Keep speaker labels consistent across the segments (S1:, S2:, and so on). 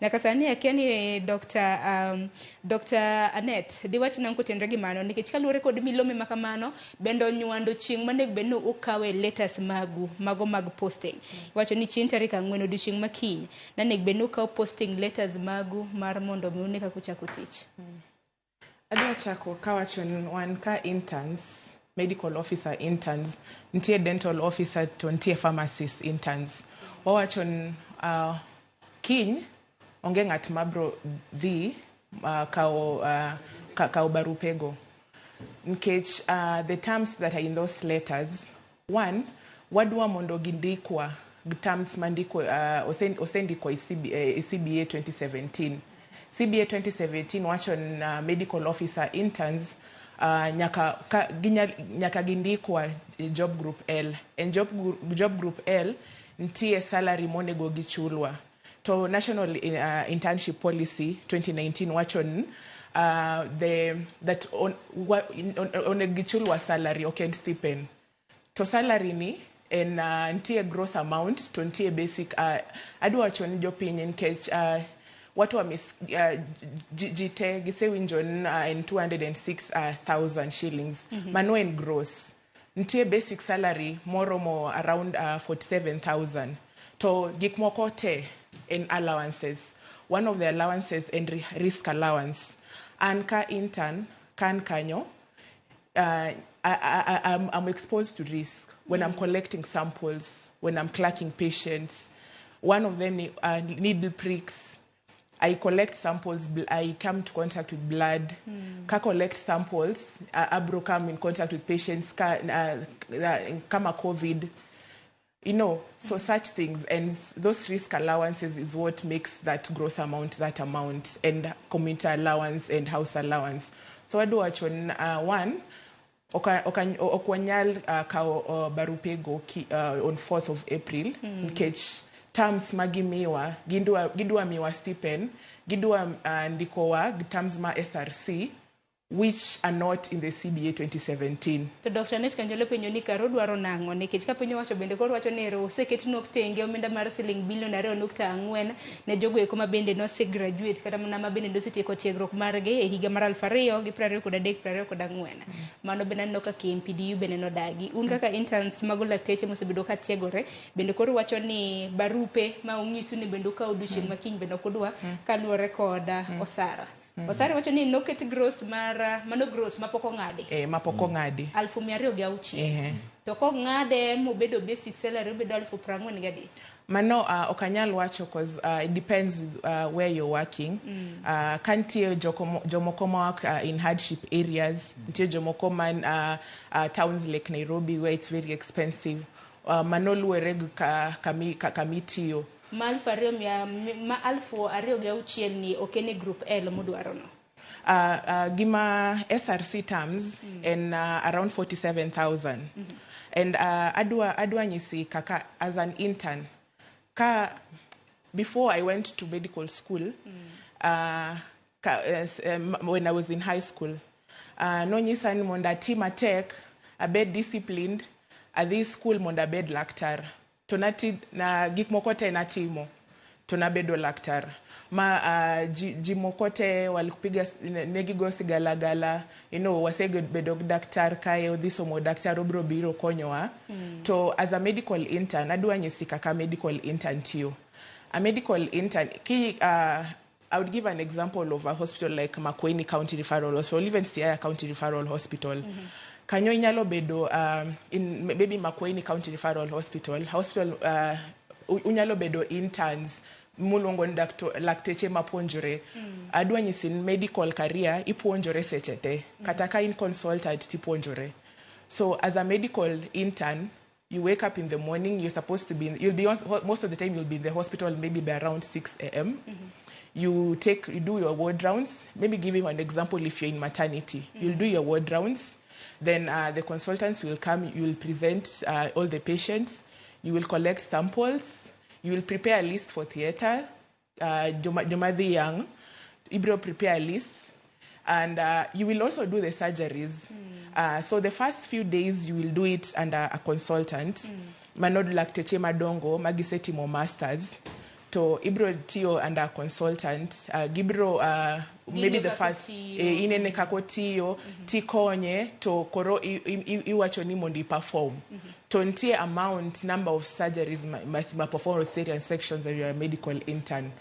S1: Nyaka sani akia ni Dr. Annette diwach nang'o kotenore gi mano, nikech kaluwore kod milome ma kamano bende onywando chieng' manego bed ni ukawe letters magu mago mag posting. Iwacho ni chieng' tarik 4 odiochieng' ma kiny nanego bed ni ukawo posting letters magu mar mondo mi une kaka uchako tich.
S2: Adwa chako kawacho ni wan ka interns, medical officer interns, nitie dental officer to nitie pharmacist interns. Wawacho ni kiny onge ng'at mabro dhi kawo barupego nikech the terms that are in those letters, one, wadwa mondo gindikwa terms mandiko osendikwa e CBA 2017. CBA 2017 wacho ni medical officer interns nyaka gindikwa job group L. En job group L nitie salary monego gichulwa. To National Internship Policy 2019 wacho ni the that on, wa, onego gichulwa salary, ok en stipend. To salary ni en nitie gross amount to nitie basic. Adwa wacho ni jopiny nikech watu wa ji te gisewinjo ni en 206,000 shillings. Mano en gross. Nitie basic salary moromo around 47,000. To gik moko te en allowances. One of the allowances en risk allowance. An ka intern kan kanyo, I'm exposed to risk when I'm collecting samples, when I'm clerking patients. One of them, needle pricks. I collect samples, I come to contact with blood. Ka collect samples, abro come in contact with patients, ka, kama COVID. So such things, and those risk allowances is what makes that gross amount that amount, and commuter allowance and house allowance. So adwa wacho ni, one, ok wanyal kawo barupego on 4th of April nikech terms ma gimiwa, gidwa miwa stipend, gidwa ndikowa gi terms ma SRC which are not in the CBA 2017.
S1: To Dr. Annette Kanjolo penjo ni karo dwaro nang'o, nikech ka piny owacho bende koro wacho ni ero oseket nok tenge omenda mar siling bilion 2.4 ne jogo eko ma bende nose graduate kata mana ma bende nosetieko tiegruok margi e higa mar 2023 24. Mano bende aneno ka KMPDU bende nodagi. Un kaka interns mago lakteche mosebedo ka tiegore bende koro wacho ni barupe ma ung'isu ni bende ukaw odiochieng' ma kiny bende ok udwa kaluwore kod osara. Osara wacho ni noket gross mar mano gross mapok ong'adi.
S2: Mapok ong'adi.
S1: 206,000. To kong'ade mobedo basic salary obedo 40,000 adi?
S2: Mano ok anyal wacho 'cause it depends where you're working. Ka nitie jomoko ma work in hardship areas, nitie jomoko man towns like Nairobi where it's very expensive. Mano luwore gi kamitiyo.
S1: Ma 2,200 ma 2,600 ni ok en e group L mudwaro no.
S2: Gima SRC terms en around 47,000. And adwa nyisi kaka as an intern, ka before I went to medical school, when I was in high school, nonyisa ni mondo ati matek, abed disciplined, adhi school mondo abed laktar. To nati, na gik moko te natimo to nabedo laktar. Ma ji moko te walikupiga ne gigo sigalagala, wasebedo gi daktar kae, odhi somo daktar, obiro biro konyowa. To as a medical intern, adwa nyisi kaka medical intern tiyo. A medical intern, ki, I would give an example of a hospital like Makueni County Referral Hospital, even Siaya County Referral Hospital. Kanyo inyalo bedo in maybe Makueni County Referral Hospital, unyalo bedo interns muluongo ni lakteche mapuonjore. Adwa nyisi ni medical career ipuonjore seche te. Kata ka in consultant tipuonjore. So as a medical intern, you wake up in the morning, you're supposed to be, in, you'll be, on, most of the time you'll be in the hospital maybe by around 6 a.m. You do your ward rounds. Maybe give you an example if you're in maternity. You'll do your ward rounds. Then the consultants will come, you will present all the patients. You will collect samples. You will prepare a list for theater. Joma dhi yang, ibro prepare a list. And you will also do the surgeries. So the first few days you will do it under a consultant. Mano lakteche madongo magisetimo masters. To ibro tiyo under consultant, gibro maybe the
S1: kaka
S2: first
S1: otiyo.
S2: Inene kaka otiyo, tikonye, to koro iwacho ni mondo i-perform. To nitie amount, number of surgeries ma perform, cesarean sections, and you're a medical intern,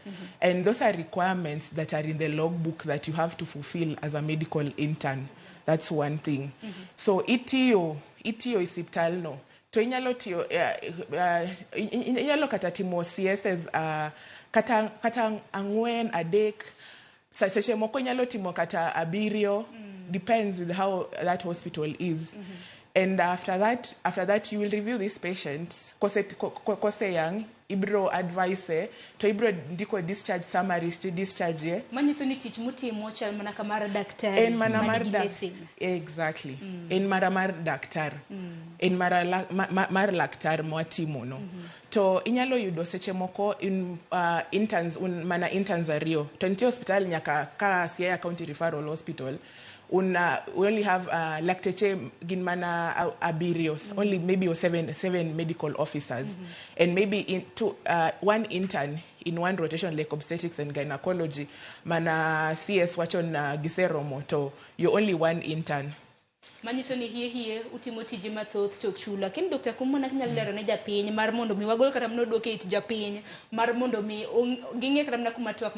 S2: and those are requirements that are in the logbook that you have to fulfill as a medical intern. That's one thing. So itiyo e osiptal no, to inyalo tiyo, inyalo kata timo CSs kata ang'wen, adek. Seche moko inyalo timo kata abiriyo, depends with how that hospital is. And after that you will review this patient. Kose yang ibro advise, to ibro ndiko discharge summaries to discharge ye.
S1: Manyiso ni tich mutimo chal mana ka mar daktari
S2: En mana mar
S1: manigi lesen.
S2: Exactly, en mara mar daktar, en mara mar laktar mwatimo no. To inyalo yudo seche moko in, interns un mana interns ariyo, to nitie hospital nyaka ka Siaya County Referral Hospital un, we only have lakteche gin mana abiriyo, only maybe or seven medical officers, and maybe in two, one intern in one rotation, like obstetrics and gynecology, mana CS wacho na giseromo, to you're only one intern.
S1: Manyiso ni hie hie utimo tije mathoth to ok chulo. Lakini Dr. Kumona, kinyalo lero ne japiny mar mondo mi wagol kata mana oduoke it japiny mar mondo mi ging'e kata mana kuma twak.